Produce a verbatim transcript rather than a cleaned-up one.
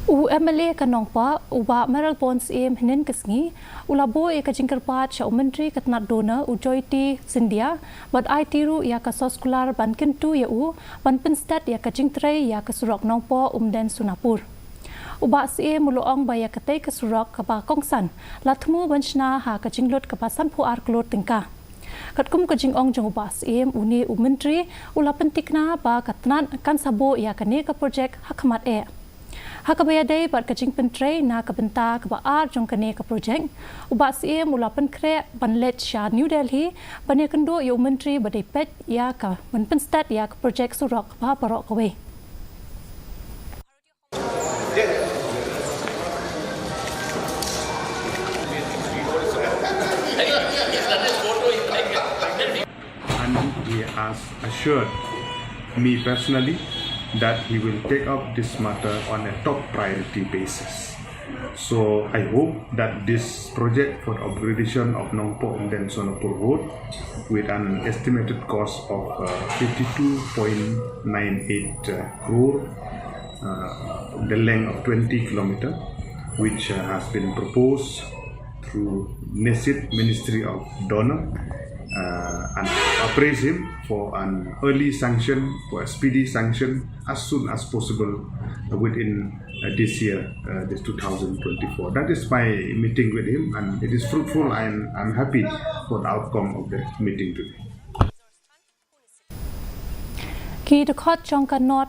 U M L A ka Nongpoh, u Bah Mayral Born Syiem, hynnin ka sngi u la buh ïa ka jingkyrpad sha u Myntri ka tnad DoNER, u Jyotiraditya Scindia, bad aiti ruh ïa ka soskular ban kyntu ïa u ban pynstet ïa ka jingtrei ïa ka surok Nongpoh Umden Sonapur. U Bah Syiem u la ong ba ïa katei ka surok kaba kongsan la thmu ban shna ha ka jinglut kaba sanphew ar klur tyngka. Katkum ka jingong jong u Bah Syiem, une u Myntri u la pyntikna ba ka tnad kan sa buh ïa kane ka projek ha khmat eh. Ha kaba ïadei bad ka jingpyntrei na ka bynta kaba ar jong kane ka projek, u Bah Syiem u la pynkhreh ban leit sha New Delhi ban ïakynduh ïa u Myntri ba dei peit ïa ka ban pynstet ïa ka projek surok ba baroh kawei. And he has assured me personally that he will take up this matter on a top priority basis. So I hope that this project for the upgradation of Nongpoh Umden Sonapur Road, with an estimated cost of uh, fifty-two point nine eight uh, crore, uh, the length of twenty kilometer, which uh, has been proposed through NESID, Ministry of DoNER, uh, and appraise him for an early sanction, for a speedy sanction as soon as possible within uh, this year, uh, this two thousand twenty-four. That is my meeting with him, and it is fruitful. I'm, I'm happy for the outcome of the meeting today. Ki dkhot jong ka North